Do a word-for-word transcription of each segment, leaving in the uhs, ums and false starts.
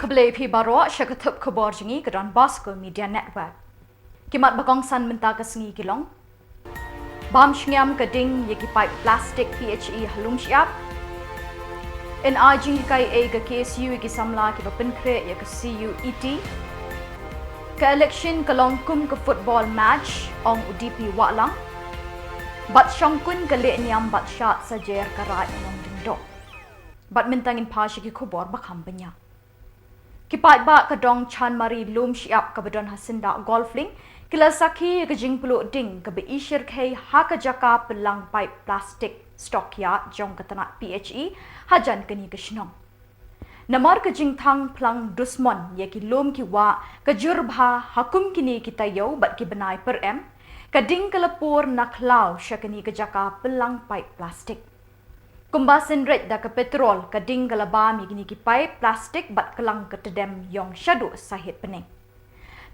Khublei phi baroh sha ka thup khubor jong ngi ka Don Bosco Media Network. Ki mat ba kongsan mynta ka sngi ki long: bam shngiam ka ding ïa ki paip plastik P H E ha Lumshyiap. Yn ai jinghikai ei ka K S U ïa ki samla kiba pynkhreh ïa ka C U E T. Ka election ka long kum ka football match, ong u D P Wahlang. Bad shongkun ka lehniam bad shad sajer ka Raid Nongdingdoh. Bad mynta ngin phai sha ki khubor ba kham bniah. Ki paidbah ka dong Chanmari Lumshyiap kaba don ha Syndah Golflink ki la sakhi ïa ka jingpluh ding kaba i shyrkhei ha ka jaka pynlang paip plastik stock yard jong ka tnat P H E hajan kane ka shnong. Namar ka jingthang phlang dusmon ïa ki lum ki wah ka jur bha ha kum kine ki taïew bad ki bnai pyrem, ka ding ka la pur na khlaw sha kane ka jaka pynlang paip plastik. Kumba synreit da ka petrol, ka ding ka la bam ïa kine ki paip plastik bad ka lang ka tdem ïong shaduh sahit pyneng.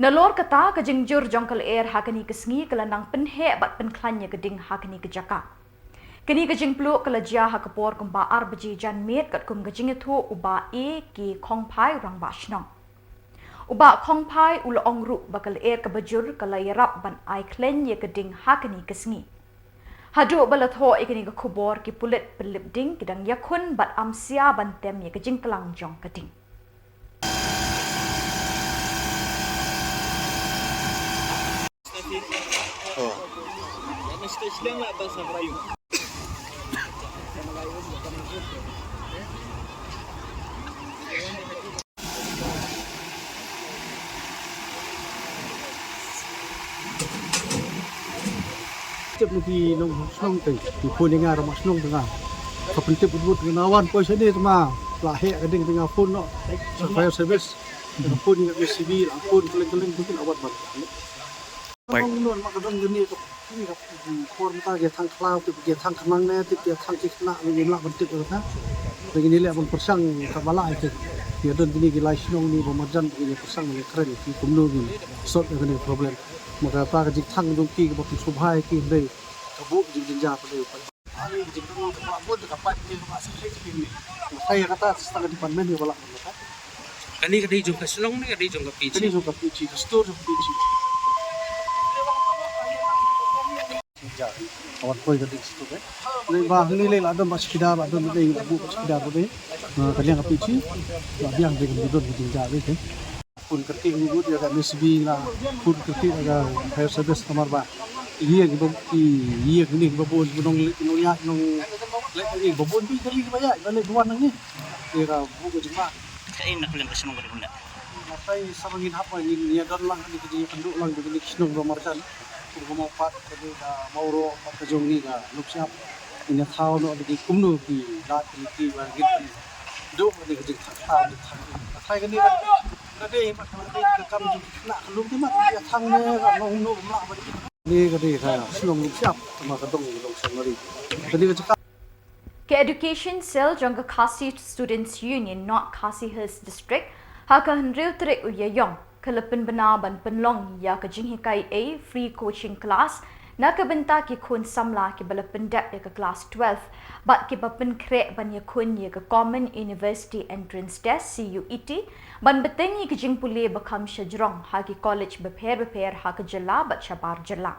Nalor kata, ka jingjur jong ka lyer ha kane ka sngi ka la nang pynheh bad pynkhlaiñ ïa ka ding ha kane ka jaka. Kane ka jingpluh ka la jia ha ka por kumba ar baje janmiet katkum ka jingïathuh u Bah A K Khongphai, u rangbah shnong. U Bah Khongphai u la ong ruh ba ka lyer kaba jur ka la ïarap ban ai khleiñ ïa ka ding ha kane ka sngi. Haduh ba la thoh ïa kane ka khubor, ki pulit pynlip ding ki dang ïakhun bad amsia ban tem ïa ka jingklang jong ka ding. Tip na ki nong shnong te, ki phone ïa nga, rangbah shnong te nga. Ka pyntip bud bud nga wan poi shane te ma. La heh ka ding te nga phone noh sha fire service. Nga phone ïa ka M S C B, la phone kylleng kylleng, te ki la wan ban. Pai. Nong non ma ka don kane ka, kane ka por mynta ki thang khlaw, te ki thang khnang ne, te ki thang ki khnang, ngim lah ban tip ïa kata. Te ngin ïaleh ban pyrshang kaba lah ïa te. Ïa don kine ki lai shnong ne ba marjan, ngin ïa pyrshang ban ïa kren ki kumno ngin solve ïa kane ka problem. Ma kata ka jingthang jong ki kaba pynsngewbha ïa ki hynrei ka buh ka jingjynjar ka dei. Ani ka jingthang kaba bun ka pat ki kaba sa thei ki ni. Thei ïa kata sa tang ka department ïa ba lah ban kata. Kane ka dei jong ka shnong ne ka dei jong ka P H E? Ka dei jong ka P H E, ka store jong ka P H E. Ja, ka wan poi ka ding store, eh. Lei ba hangne lei la don ba chowkidar, la don ba dei, la buh ba chowkidar ba dei. Na ka liang ka P H E, la biang dei ka don ka ding ja dei, eh. Phone kyrkieh ngi bud ïa ka M S B, la phone kyrkieh ïa ka fire service, namar ba ïa ngi ba, ïa ngi ba bun, ba nong leit, nong ïaid, nong leit, ïa ba bun bi kali ba ïaid, ba leit ba wan hangne. Ïa ka buh ka jingma. Kaei na ka liang ka shnong ka dei kumne? Natai sa ba ngin hap ba ngin ïa don lang kane ka jingïakynduh lang kane ka shnong ba marjan. Kumba mawpat kane ka Mawroh bad ka jong ngi ka Lumshyiap. Ngin ïa thaw noh kane kumno ki lad ki lynti ba ngin duh kane ka jingthang thang jingthang. Natai kane ka dei bad ka dei ka kam jong ki khynnah ka lum ki mat ïa thang ne ka nongno kumla ba dei. Kane ka dei ka shnong Lumshyiap, ma ka dong ka dong Chanmari. Kane ka jaka Ka Education Cell jong ka Khasi Students Union North Khasi Hills District ha ka hynriew tarik u Ïaïong ka la pynbna ban pynlong ïa ka jinghikai ei free coaching class na ka bynta ki khun samla kiba la pyndep ïa ka klas twelve bad kiba pynkhreh ban ïakhun ïa ka Common University Entrance Test, C U E T, ban bteng ïa ka jingpule ba kham shajrong ha ki college bapher bapher ha ka jylla bad shabar jylla.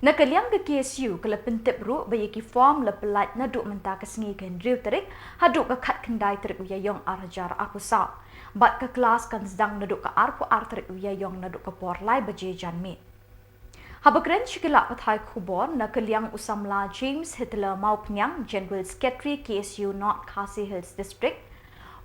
Na ka liang ka K S U ka la pyntip ruh ba ïa ki form la pyllait naduh mynta ka sngi ka hynriew tarik haduh ka khatkhyndai tarik u Ïaïong ar hajar arphew saw, bad ka klas kan sdang naduh ka arphew ar tarik u Ïaïong naduh ka por lai baje janmiet. Haba kren sha ki lad pathai khubor na ka liang u samla James Hitler Mawphniang, General Secretary K S U North Khasi Hills District,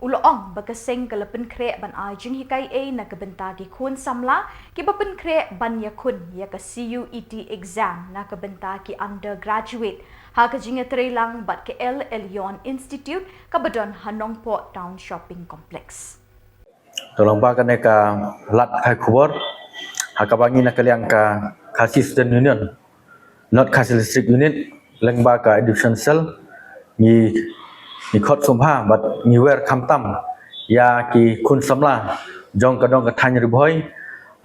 u la ong ba ka seng ka la pynkhreh ban ai jinghikai ei na ka bynta ki khun samla kiba pynkhreh ban ïakhun ïa ka C U E T exam na ka bynta ki undergraduate ha ka jingïatreilang bad ka El Elyon Institute kaba don ha Nongpoh Town Shopping Complex. To lyngba kane ka lad pathai khubor, ha kaba ngi na ka liang ka Khasi Student Union North Khasi District Unit, lyngba ka Education Cell, ngi, ngi khot sngewbha bad ngi wer khamtam ïa ki khun samla jong ka dong ka thaiñ Ri Bhoi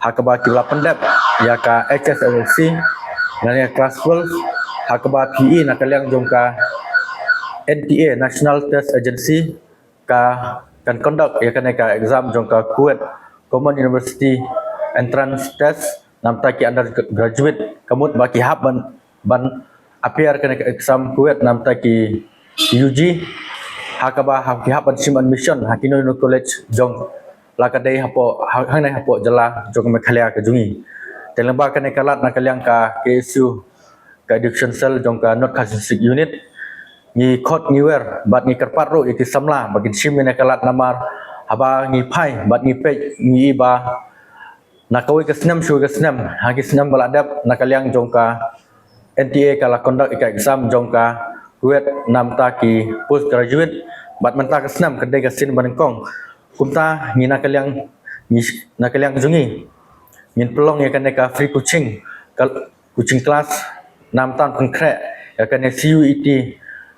ha kaba ki la pyndep ïa ka H S S L C lane klas twelve, ha kaba phi i na ka liang jong ka N T A, National Test Agency, ka kan conduct ïa kane ka exam jong ka Kuwait Common University Entrance Test namta ki undergraduate, kamut ba ki hap ban ban appear kane ka exam Kuwait namta ki U G, ha kaba ha ki hap ban shim admission ha kino kino college jong la ka dei hapoh ha-, hangne hapoh jylla jong Meghalaya ka jong ngi. Te lyngba kane ka lad na ka liang ka K S U, ka Education Cell jong ka North Khasi Hills District Unit, ngi khot ngi wer bad ngi kyrpad ruh ïa ki samla ba kin shim ïa kane ka lad namar haba ngi phai bad ngi peit ngi i ba na kawei ka snem sha kawei ka snem, ha ki snem ba la dep na ka liang jong ka N T A ka la conduct ïa ka exam jong ka Kuwait namta ki postgraduate, bad mynta ka snem ka dei ka sien ba nyngkong. Kumta ngi na ka liang, ngi na ka liang jong ngi ngin pynlong ïa kane ka free coaching, ka coaching class namta pynkhreh ïa kane C U E T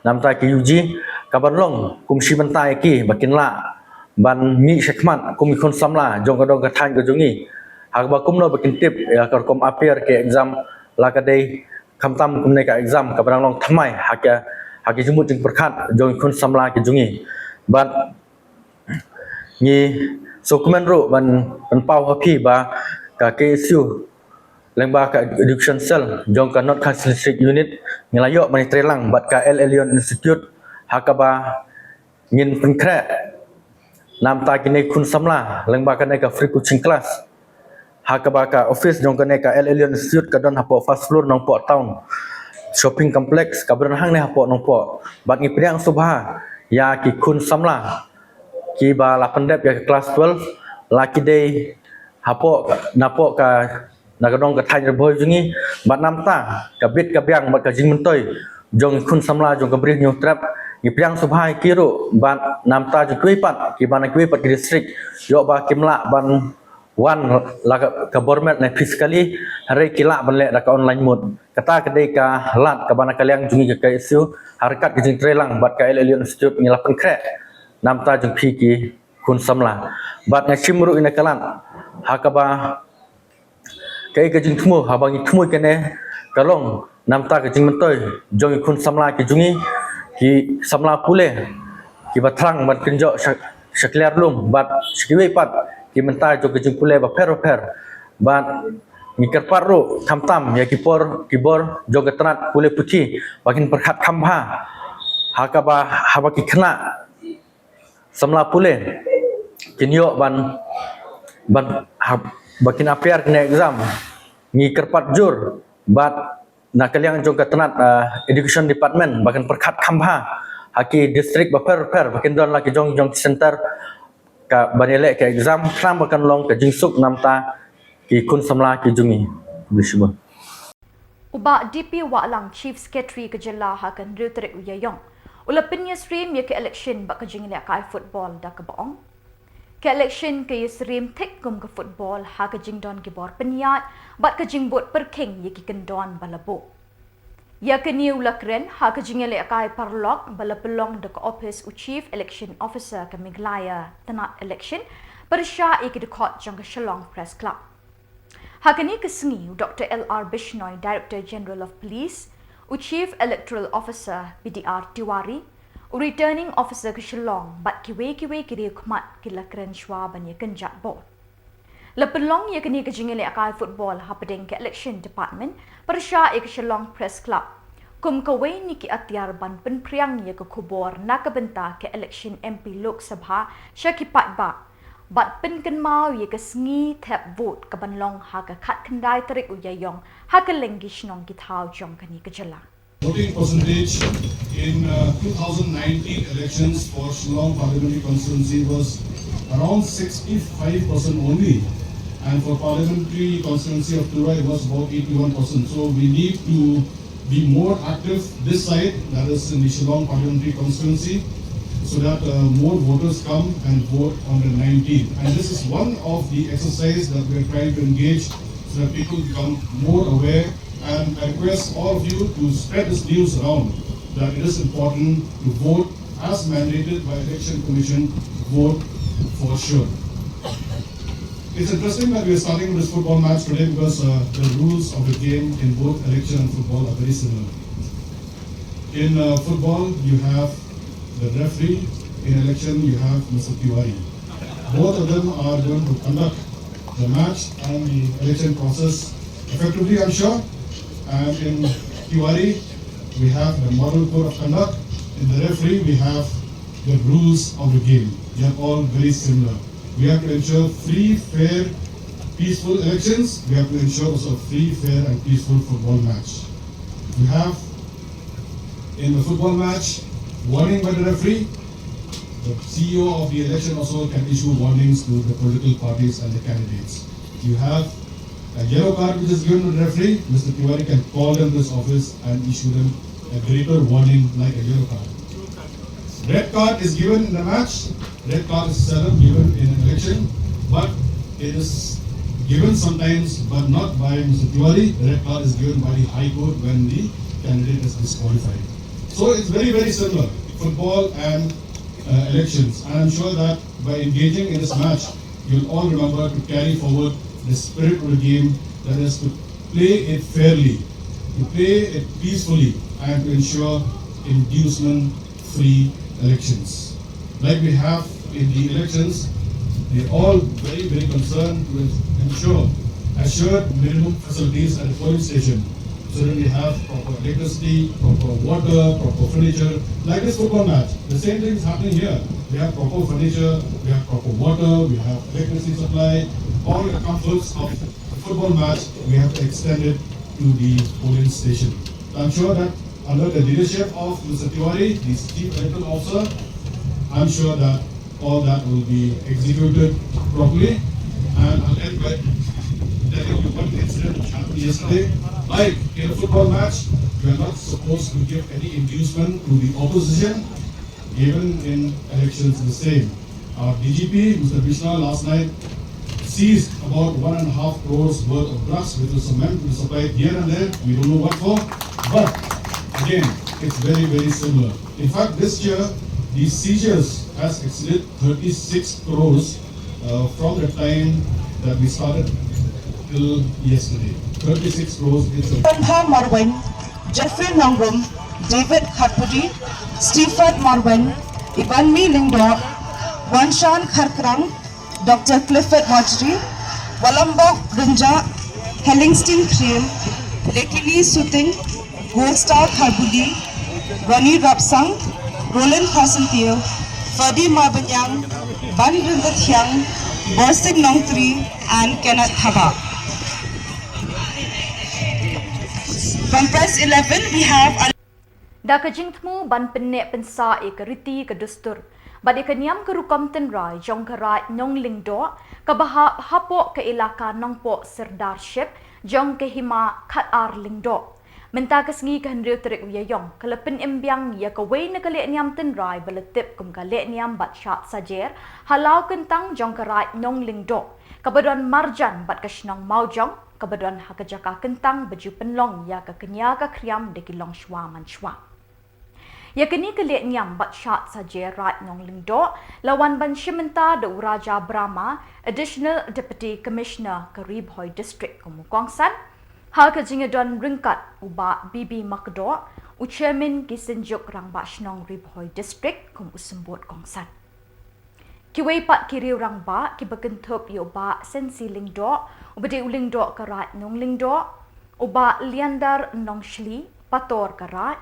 namta ki U G, kaban long kum shi bynta ïa ki ba kin lah ban mih shakhmat kum ki khun samla jong ka dong ka thaiñ ka jong ngi, ha kaba kumno ba kin tip ïa ka rukom appear ki exam la ka dei, khamtam kumne ka exam kaba dang long thymmai ha ka, ha ki jingmut jingpyrkhat jong ki khun samla ki jong ngi. Bad ngi sngewkmen ruh ban, ban pynpaw ha phi ba ka K S U lyngba ka Education Cell jong ka North Khasi Hills District Unit ngi la ïoh ban ïatreilang bad ka L Elyon Institute, ha kaba ngin pynkhreh namta kine khun samla lyngba kane ka free coaching class, ha kaba ka office jong kane ka L Elyon Institute ka don hapoh first floor Nongpoh Town Shopping Complex kaba don hangne hapoh Nongpoh. Bad ngi pdiang sngewbha ïa ki khun samla kiba la pyndep ïa ka class twelve, la ki dei hapoh, napoh ka, na ka dong ka thaiñ Ri Bhoi jong ngi, bad namta ka bit ka biang bad ka jingmyntoi jong ki khun samla jong ka Bri Hynñiewtrep, ngi pdiang sngewbha ïa ki ruh, bad namta jong kiwei pat kiba na kiwei pat ki district, ïoh ba kim lah ban wan la ka, ka bor met ne physically, hynrei ki lah ban leh da ka online mode. Kata ka dei ka lad kaba na ka liang jong ngi ka K S U ha ryngkat ka jingtreilang bad ka L Elyon Institute ngi la pynkhreh namta jong phi ki khun samla. Bad nga shim ruh ïa kane ka lad ha kaba kaei ka jingthmu, haba ngi thmu ïa kane ka long namta ka jingmyntoi jong ki khun samla ki jong ngi, ki samla pule kiba thrang ban kynjoh sha, sha kliar lum bad sha kiwei pat ki bynta jong ka jingpule bapher bapher. Bad ngi kyrpad ruh khamtam ïa ki por, ki bor jong ka tnat pule puthi ba kin pyrkhat kham bha, ha kaba haba ki khynnah samla pule kin ïoh ban, ban, ha, ba kin appear kane exam. Ngi kyrpad jur bad na ka liang jong ka tnat, ah, Education Department ba kin pyrkhat kham bha ha ki district bapher bapher ba kin don la ki jong, jong ki center ka ban ïaleh ka exam, khnang ba kan long ka jingsuk namta ki khun samla ki jong ngi. Khublei shibun. U Bah D P Wahlang, Chief Secretary ka jylla, ha ka hynriew tarik u Ïaïong u la pynïasyriem ïa ka election bad ka jingïalehkai football da kaba ong, ka election ka ïasyriem thik kum ka football ha ka jingdon ki bor pynïaid bad ka jingvote pyrkhing ïa ki kyndon ba la buh. Ïa kane u la kren ha ka jingïalehkai paralok ba la pynlong da ka ophis u Chief Election Officer ka Meghalaya Tnat Election pyrshah ïa ki dkhot jong ka Shillong Press Club. Ha kane ka sngi u Doctor L R Bishnoi, Director General of Police, u Chief Electoral Officer B D R Tiwari, u Returning Officer ka Shillong bad kiwei kiwei ki riewkhmat ki la kren shuwa ban ïakynjat bor. La pynlong ïa kane ka jingïalehkai football hapdeng ka Election Department pyrshah ïa ka Shillong Press Club kum kawei na ki atiar ban pynphriang ïa ka khubor na ka bynta ka election M P Lok Sabha sha ki paidbah, bad pynkynmaw ïa ka sngi thep vote kaban long ha ka khatkhyndai tarik u Ïaïong ha kylleng ki shnong ki thaw jong kane ka jylla. Voting percentage in, uh, two thousand nineteen elections for Shillong Parliamentary Constituency was around sixty-five percent only, and for Parliamentary Constituency of Tura it was about eighty-one percent. So we need to be more active this side, that is in the Shillong Parliamentary Constituency, so that, uh, more voters come and vote on the nineteenth. And this is one of the exercise that we are trying to engage so that people become more aware. And I request all of you to spread this news around that it is important to vote as mandated by Election Commission, vote for sure. It's interesting that we are starting this football match today because, uh, the rules of the game in both election and football are very similar. In, uh, football, you have the referee, In election, you have Mister Tiwari. Both of them are going to conduct the match and the election process effectively, I'm sure. And in Tiwari, we have the model code of conduct. In the referee, we have the rules of the game. They are all very similar. We have to ensure free, fair, peaceful elections. We have to ensure also free, fair, and peaceful football match. We have in the football match, warning by the referee. The C E O of the election also can issue warnings to the political parties and the candidates. If you have a yellow card which is given to the referee, Mister Tiwari can call them to his office and issue them a greater warning like a yellow card. Red card is given in the match. Red card is seldom given in an election, but it is given sometimes, but not by Mister Tiwari. The red card is given by the High Court when the candidate is disqualified. So it's very, very similar, football and uh, elections. And I'm sure that by engaging in this match, you'll all remember to carry forward the spirit of the game, that is to play it fairly, to play it peacefully, and to ensure inducement-free elections. Like we have in the elections, they're all very, very concerned to ensure assured minimum facilities at the polling station. So that we have proper electricity, proper water, proper furniture, like this football match. The same thing is happening here. We have proper furniture, we have proper water, we have electricity supply, all the comforts of the football match, we have extended to the polling station. I'm sure that under the leadership of Mister Tiwari, the Chief Electoral Officer, I'm sure that all that will be executed properly. And I'll end by telling you one incident which happened yesterday. Like in a football match, you are not supposed to give any inducement to the opposition, even in elections the same. Our D G P, Mister Bishna, last night seized about one and a half crores worth of drugs, which was meant to be supplied here and there. We don't know what for, but again, it's very, very similar. In fact, this year, the seizures has exceeded thirty-six crores uh, from the time that we started till yesterday. Thirty-six crores is a Pantha Marwin, Jeffrey Nongrum, David Kharpudi, Stephen Marwin, Ivanmi Lyngdoh, Wanshan Kharkrang, Doctor Clifford Marjorie, Walambok Rinja, Helingstine Krim, Lekili Suting, Goldstar Kharbudi, Ronnie Rapsang, Roland Kharsyntiew, Ferdy Marbaniang, Banryntathiang, Borsing Nongtri, and Kenneth Haba. From press eleven, we have Da ka jingthmu ban pynneh pynsah ïa ka riti ka dustur bad ïa ka niam ka rukom tynrai jong ka Raid Nonglyngdoh kaba hap hapoh ka ilaka Nongpoh Sirdarship jong ka Hima Khatar Lyngdoh. Mynta ka sngi ka hynriew tarik u Ïaïong ka la pynim biang ïa kawei na ka lehniam tynrai ba la tip kum ka lehniam bad shad sajer ha Lawkyntang jong ka Raid Nonglyngdoh kaba don marjan bad ka shnong Mawjong kaba don ha ka jaka kyntang ba ju pynlong ïa ka kñia ka khriam da ki longshuwa mansuwa. Ïa kane ka lehniam bad shad sajer Raid Nonglyngdoh la wan ban shim bynta da u Raja Brahma, Additional Deputy Commissioner ka Ri Bhoi District kum u kongsan. Ha ka jingïadon ryngkat u Bah B B Makdoh, u Chairman ki Synjuk Rangbah Shnong Ri Bhoi District kum u symbud kongsan. Kiwei pat ki riew rangbah kiba kynthup ïa u Bah Sensi Lyngdoh, uba dei u Lyngdoh ka Raid Nonglyngdoh, u Bah Leander Nongshli, Pastor ka Raid,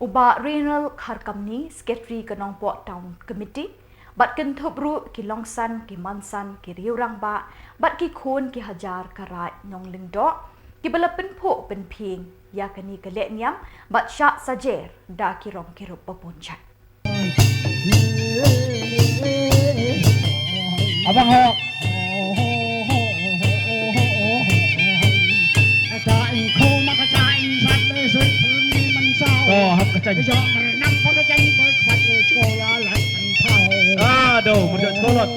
u Bah Reynald Kharkamni, Secretary ka Nongpoh Town Committee, bad kynthup ruh ki longsan, ki mansan, ki riew rangbah, bad ki khun ki hajar ka Raid Nonglyngdoh, kiba la pynphuh pynphieng ïa kane ka lehniam bad shad sajer da ki rong ki rup ba bun jait. Abang ho. Ka cha ing kho ma ka cha ing sat le sui phul ni man sao. Oh, hap ka cha ing. Ka jok mer nang pa ka cha ing koi khwat lo chko la la kan thao. Ah, do, mer jok chko lot.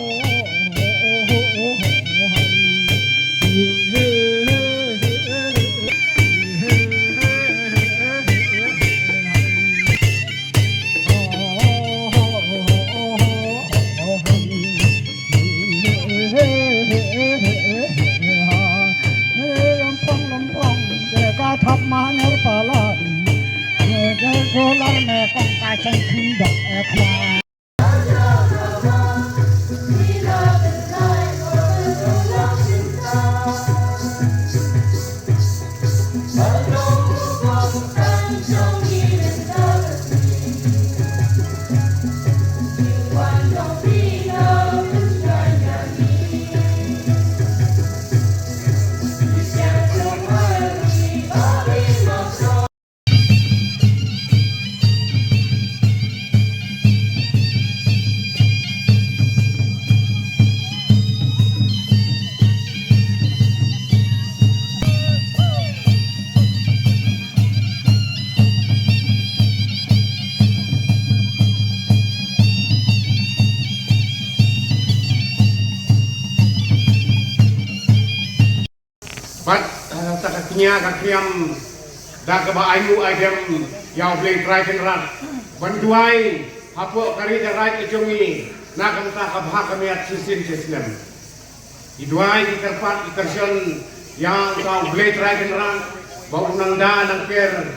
Bad, eh, sa ka kñia ka khñiam da kaba ainguh aidem ïa U Blei Trai Kynrad ban duwai hapoh ka ri ka raij ka jong ngi na ka bynta ka bha ka miat shisien shisnem. Ki duwai ki kyrpad ki kyrshan ïa ka U Blei Trai Kynrad ba u nang da nang ker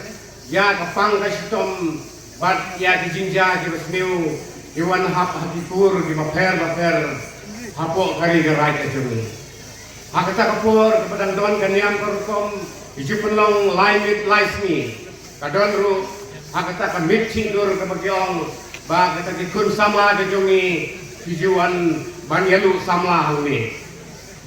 ïa ka pang ka shitom bad ïa ki jingjia kiba sniew ki wan hap ha ki kur kiba pher bapher hapoh ka ri ka raij ka jong ngi. Ha kata ka por kaba dang don ka niam ka rukom ki ju pynlong lai miet lai sngi. Ka don ruh ha kata ka miet shih dur kaba ki ong ba kata ki khun samla ka jong ngi ki ju wan ban ïaluh samla hangne.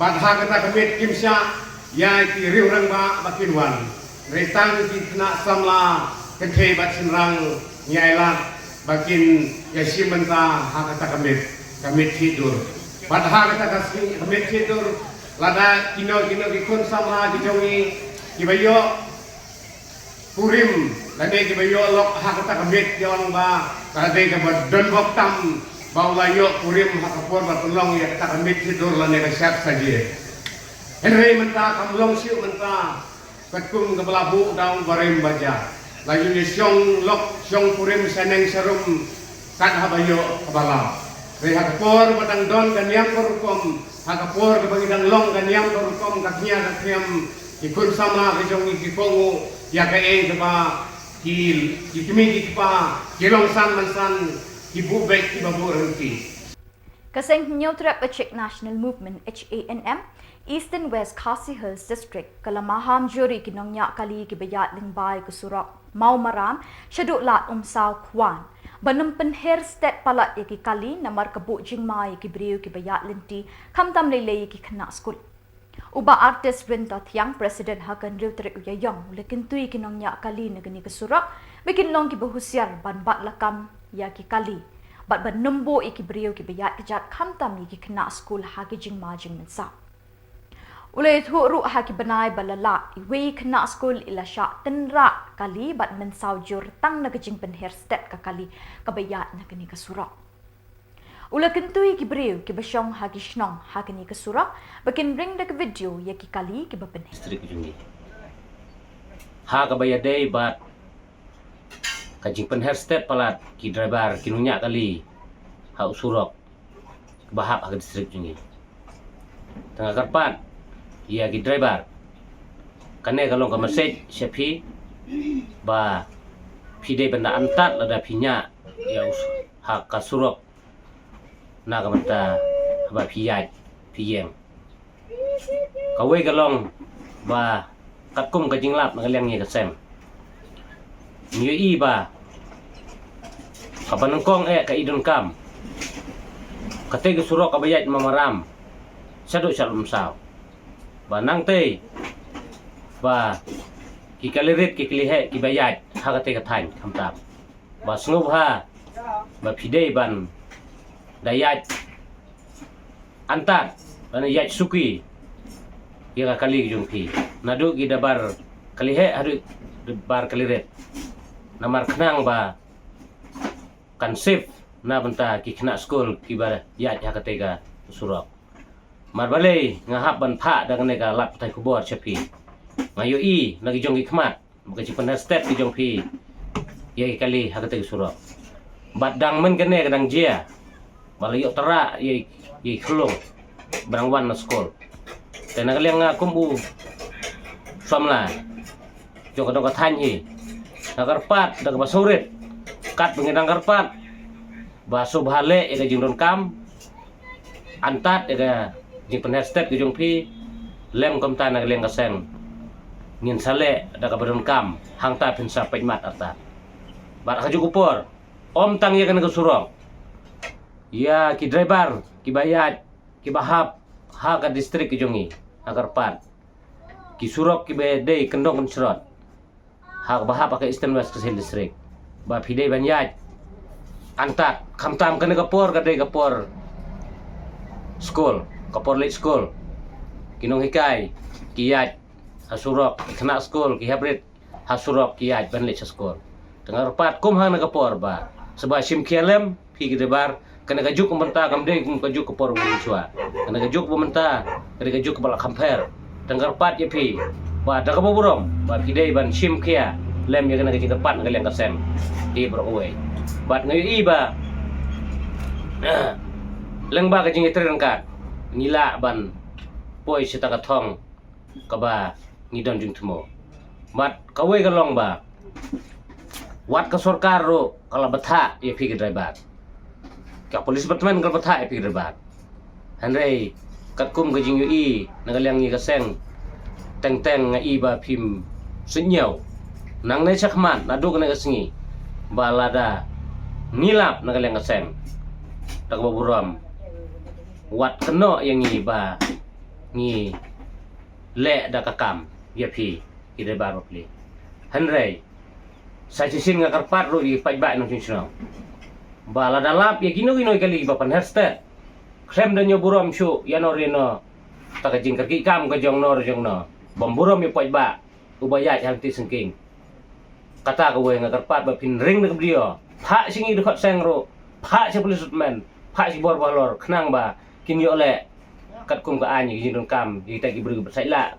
Bad ha kata ka miet kim shah ïa ki riew rangbah ba kin wan. Hynrei tang ki khynnah samla kynthei bad shynrang ngi ailad ba kin ïashim bynta ha kata ka miet, ka miet shih dur. Bad ha kata ka sngi, ka miet shih dur, lada kino kino ki khun samla ki jong ngi kiba ïoh purim lane kiba ïoh lok ha kata ka miet ki ong ba ka dei kaba don bok tam ba u la ïoh purim ha ka por ba pynlong ïa kata ka miet shih dur lane ka shad sajied. Hynrei mynta kam long shuh mynta katkum kaba la buh da u barim baja. La ju shong lok shong purim shaneng sharum kat haba ïoh kaba la. Hynrei ha ka por ba dang don ka niam ka rukom, ha ka por kaba ngi dang long ka niam ka rukom ka kñia ka khñiam, ki khun samla ka jong ngi ki kohnguh ïa kaei kaba ki, ki kmie ki kpa ki long san man san, ki buh beit kiba buh ryntih. Ka seng Hynñiewtrep Khasaid National Movement, H A N M, Eastern West Khasi Hills District ka la maham jur ïa ki nongñiah kali kiba ïaid lyngba ïa ka surok Mawmaram shaduh Lad Umsaw Khwan ban ym pynher stet palat ïa ki kali namar ka buh jingma ïa ki briew kiba ïaid lynti, khamtam lei lei ïa ki khynnah skul. U Bah Artist Rintathiang, President ha ka hynriew tarik u Ïaïong, u la kyntu ïa ki nongñiah kali na kane ka surok ba kin long kiba husiar ban bat lakam ïa ki kali bad ban ym buh ïa ki briew kiba ïaid kjat khamtam ïa ki khynnah skul ha ki jingma jingmynsaw. U la ïathuh ruh ha ki bnai ba la lah iwei i khynnah skul i la shah tynrah kali bad mynsaw jur tang na ka jingpynher stet ka kali kaba ïaid na kane ka surok. U la kyntu ïa ki briew kiba shong ha ki shnong ha kane ka surok ba kin ring da ka video ïa ki kali kiba pynher. District jong ngi ha kaba ïadei bad ka jingpynher stet palat ki driver ki nongñiah kali ha u surok ba hap ha ka district jong ngi. Te nga kyrpad ïa ki driver, kane ka long ka message sha phi ba phi dei ban da antad lada phi ñiah ïa u s-, ha ka surok na ka bynta haba phi ïaid phi ïeng. Kawei ka long ba katkum ka jinglap na ka liang ngi ka seng, ngi ïohi ba kaba nyngkong eh ka i donkam katei ka surok kaba ïaid Mawmaram shaduh sha Lad Umsaw, ba nangtei ba ki kali rit ki kali heh kiba ïaid ha katei ka thaiñ khamtam. Ba sngewbha ba phi dei ban da ïaid antad, ban ïaid suki ïa ka kali ka jong phi, naduh ki dabar kali heh haduh dabar kali rit, namar khnang ba kan safe na bynta ki khynnah skul kiba ïaid ha katei ka surok. Mar balei nga hap ban phah da kane ka lad pathai khubor sha phi? Nga ïohi na ki jong ki khmat ba ka jingpynher stet ki jong phi ïa ki kali ha katei ka surok. Bad dang myn kane ka dang jia ba la ïoh tyrah ïa, ïa ki khyllung ba dang wan na skul. Te na ka liang nga kum u samla jong ka dong ka thaiñ hi, nga kyrpad da kaba sngewrit, katba ngi dang kyrpad ba sngewbha leh ïa ka jingdonkam antad ïa ka jingpynher stet ka jong phi, lem kumta na ka liang ka seng ngin sa leh da kaba donkam, hangta phin sa peit mat artat. Bad ha kajuh ka por, ym tang ïa kane ka surok, ïa ki driver kiba ïaid kiba hap ha ka district ka jong ngi, nga kyrpad, ki surok kiba dei kyndong kynshrot ha kaba hap ha ka Eastern West Khasi Hills District, ba phi dei ban ïaid antad, khamtam kane ka por ka dei ka por skul, ka por leit skul. Ki nonghikai ki ïaid ha surok, ki khynnah skul ki hap rit ha surok ki ïaid ban leit sha skul. Te nga kyrpad kum ha kane ka por ba sngewbha shim khia lem phi ki driver, kane ka juk mynta kam dei kum ka juk ka por mynshuwa. Kane ka juk mynta ka dei ka juk kaba la kham pher. Tang kyrpad ïa phi ba da kaba burom ba phi dei ban shim khia lem ïa kane ka jingkyrpad na ka liang ka seng hi baroh kawei. Bad nga ïohi ba lyngba ka jingïatreilang ka ngi lah ban poi sha kata ka thong kaba ngi don jingthmu. Bad kawei ka long ba wat ka sorkar ruh ka la bthah ïa phi ki driver. Ka police department ka la bthah ïa phi ki driver. Hynrei katkum ka jingïohi na ka liang ngi ka seng, teng teng nga i ba phim sngewthuh. Nangne shakhmat naduh kane ka sngi ba lada ngi lap na ka liang ka seng, da kaba burom wat kynnoh ïa ngi ba ngi leh da ka kam ïa phi ki driver bapli. Hynrei sa shisien nga kyrpad ruh ïa ki paidbah nongshong shnong ba lada lap ïa kino kino kali ba pynher stet, khlem da ñiew burom shuh ïa no re no, ta ka jingkyrkieh kam ka jong no re jong no, bym burom ïa paidbah uba ïaid hangtei syngking. Kata kawei nga kyrpad ba phin ring da ka video, phah sha ngi dkhot seng ruh, phah sha police department, phah sha bor ba halor khnang ba kin ïoh leh katkum ka aiñ ïa ki jingdonkam ïa kita ki briew kiba sait lah,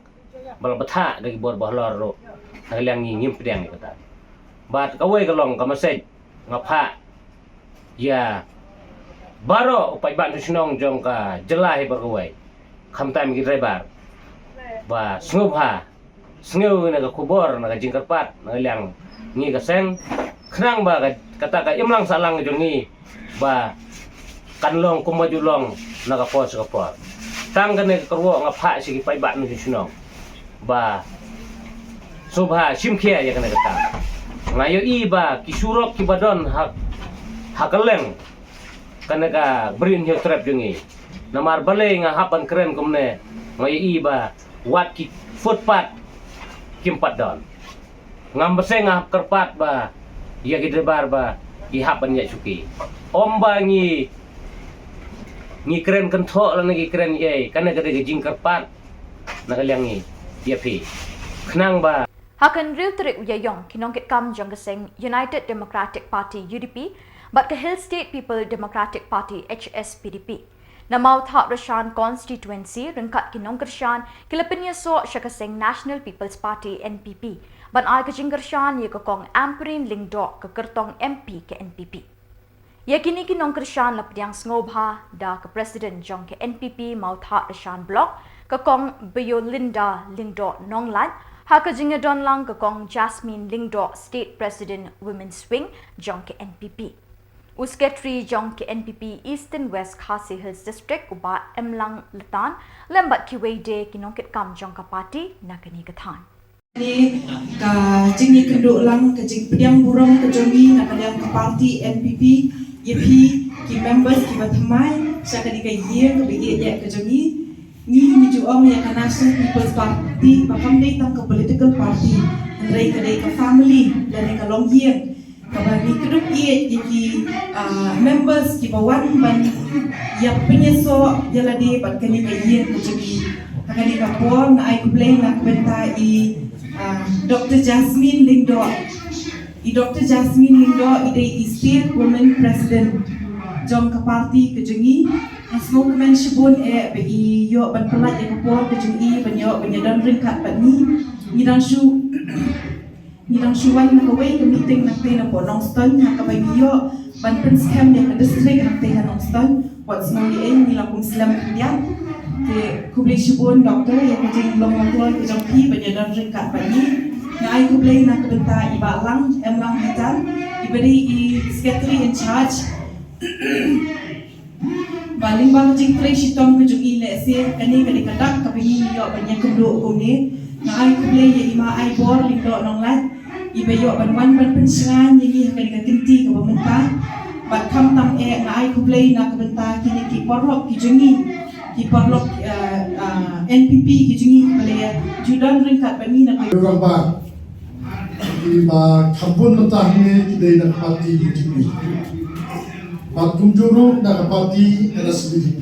ba la bthah da ki bor ba halor ruh. Na ka liang ngi ngim pdiang ïa kata. Bad kawei ka long ka message nga phah ïa baroh u paidbah nongshong shnong jong ka jylla hi baroh kawei, khamtam ki driver, ba sngewbha sngew na ka khubor, na ka jingkyrpad na ka liang ngi ka seng, khnang ba ka, kata ka imlang sahlang jong ngi ba kan long kumba ju long na ka por sha ka por. Tang kane ka kyrwoh nga phah sha ki paidbah nongshong shnong ba sngewbha shim khia ïa kane ka kam. Nga ïohi ba ki surok kiba don ha, ha kylleng kane ka Bri Hynñiewtrep jong ngi, namar balei nga hap ban kren kumne, nga ïohi ba wat ki footpath kim pat don. Ngam bseng nga hap kyrpad ba ïa ki driver ba ki hap ban ïaid shuki. Ym ba ngi, ngi kren kynthoh lane ngi kren ei, kane ka dei ka jingkyrpad na ka liang ngi ïa phi, khnang ba. Ha ka hynriew tarik u Ïaïong, ki nongkitkam jong ka seng United Democratic Party, U D P, bad ka Hill State People Democratic Party, H S P D P, na Mawthadraishan Constituency, ryngkat ki nongkyrshan, ki la pynïasoh sha ka seng National People's Party, N P P, ban ai ka jingkyrshan ïa ka Kong Ampareen Lyngdoh, ka kyrtong M P ka N P P. Ïa kine ki nongkyrshan la pdiang sngewbha da ka President jong ka N P P Mawthadraishan Block, ka Kong Biolinda Lyngdoh Nonglait, ha ka jingïadon lang ka Kong Jasmine Lyngdoh, State President Women's Wing jong ka N P P, u Secretary jong ka N P P Eastern West Khasi Hills District, u Bah Emlang Latan, lem bad kiwei de ki nongkitkam jong ka party na kane ka thaiñ. Kane ka jingïakynduh lang, ka jingpdiang burom ka jong ngi na ka liang ka party N P P ïa phi ki members kiba thymmai sha kane ka ïing kaba ïeit ka jong ngi. Ngi, ngi ju ong ïa ka National People's Party ba kam dei tang ka political party, hynrei ka dei ka family lane ka longïing kaba ngi kdup ïeit ïa ki, ah, members kiba wan ban ïa pynïasoh ïa lade bad kane ka ïing ka jong ngi. Ha kane ka por nga ai khublei na ka bynta i, ah, Doctor Jasmine Lyngdoh. I Doctor Jasmine Lyngdoh i dei i State Women President jong ka party ka jong ngi. Nga sngewkmen shibun eh ba i ïoh ban pyllait ïa ka por ka jong i ban ïoh ban ïadon ryngkat bad ngi. Ngi dang shu Ngi dang shu wan na kawei ka meeting nangtei na Port Nongstoiñ, ha kaba ngi ïoh ban pynskhem ïa ka district nangtei ha Nongstoiñ. Wat sngew ïa ei, ngi la kum slem khyndiat. Te khublei shibun Doctor ïa ka jinglong bakla ka jong phi ban ïadon ryngkat bad ngi. Nga ai khublei na ka bynta i Bah Lang, Emlang Hitan, iba dei i Secretary in Charge. Ba lyngba ka jingtrei shitom ka jong i lehse kane ka dei ka dak kaba ngi ïoh ban ïakynduh kumne. Nga ai khublei ïa i Ma Aibor Lyngdoh Nonglait iba ïoh ban wan ban pynshngaiñ ïa ngi ha kane ka kynti kaba mynta. Bad khamtam eh nga ai khublei na ka bynta kine ki paralok ki jong ngi, ki paralok, eh, eh, N P P ki jong ngi ba la ju don ryngkat bad ngi na ka Rangbah. Kiba kham bun mynta hangne ki dei na ka party U D P. Bad kumjuh ruh na ka party N S P D P.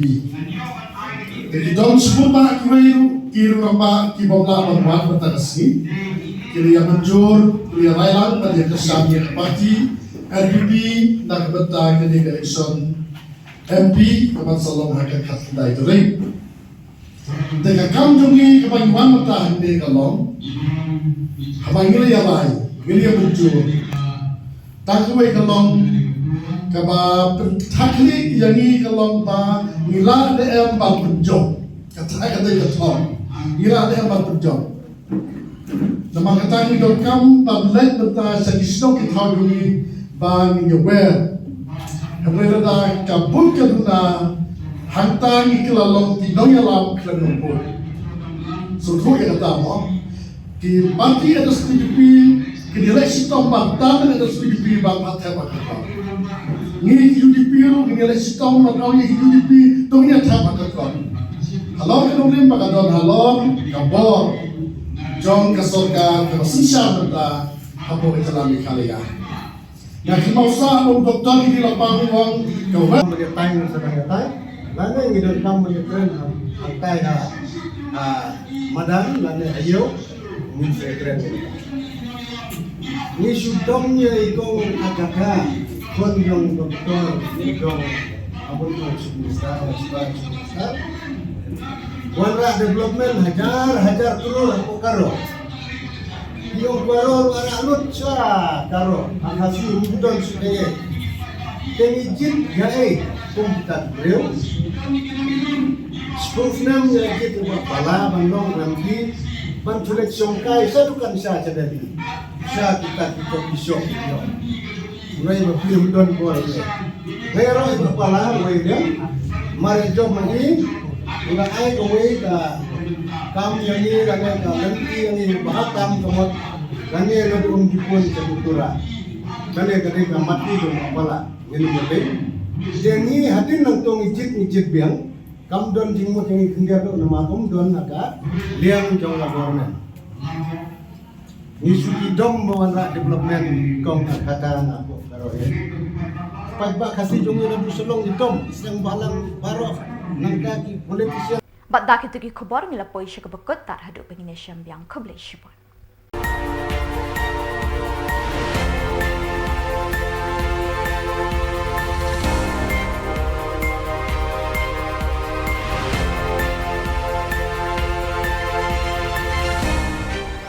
Te ki don shibun bah kiwei ruh ki rangbah ki bym lah ban wan mynta ka sngi. Ki la ïa mynjur, ki la ïa rai lang ban ïa kyrshan ïa ka party N P P na ka bynta kane ka election M P kaba sa long ha ka khatkhyndai tarik. Te ka kam jong ngi kaba ngi wan mynta hangne ka long, haba ngi la ïalai, ngi la ïa mynjur, tang kawei ka long kaba pynthakli ïa ngi ka long ba ngi lah ne em ban pynjop. Kata ka dei ka thong. Ngi lah ne em ban pynjop. Namar kata ngi donkam ban leit mynta sha ki shnong ki thaw jong ngi ba ngin ïawer. Hynrei lada ka bun ka duna, hangta ngi ki la long ki nongïalam khlem nongbud. Sngewthuh ïa kata mo. Ki party N S P D P kin ïaleh shitom ban tan N S P D P ban pat thep ha ka kyrpang. Ngi ki U D P ruh ngin ïaleh shitom ban ong ïa ki U D P to ngin ïa thep ha ka kyrpang. Halor ka nongrim ba ka don halor ka bor jong ka sorkar kaba synshar mynta hapoh ka jylla Meghalaya. Nga kynmaw sah ba u doktor Gidi Lapang u ong ka wet. Ban ïa tai ngan sa ban ïa tai. Lane ngi donkam ban ïa kren hangtai ha, ha madan lane ha ïew. Ngi sa ïa kren. Ngi shu dom ïa i kong Agatha, khun jong u doktor, jong, a bun kong Chief Minister, Chief Minister. Wanrah development hajar hajar klur hapoh Garo. Ki ong Garo ruh arah lut sha Garo, ha Khasi ym don shuh de. Te ngi jied ïa ei kum kita ki briew? Shiphew snem ngi la jied ïa u Bah Pala ban long M P, ban shu leit shongkai sha dukan sha sha Delhi, sha kita ki coffee shop. Hynrei ba phi ym don bor ïa. Hynrei ïa u Bah Pala uwei u liang, mar ïa jop ma ngi, u la ai kawei ka kam ïa ngi, lane ka lynti ïa ngi ba ha kam ka mut, lane la dum ki pun ka dukura. Kane ka dei ka mat ki jong u Bah Pala. Ïa ngi ka dei. Ïa ngi hadien nangto ngi jied ngi jied biang, kam don jingmut ïa ngi khyndiat ruh namar ym don ha ka liang jong ka government. Ngi shu ïa dom ba wanrah development kong Agatha na hapoh Garo Hills. Paidbah Khasi jong ngi naduh sha long ïa dom, seng bhalang baroh, nangta ki politician. Bad da kito ki khubor ngi la poi sha kaba kut, tad haduh ba ngin ïashem biang, khublei shibun.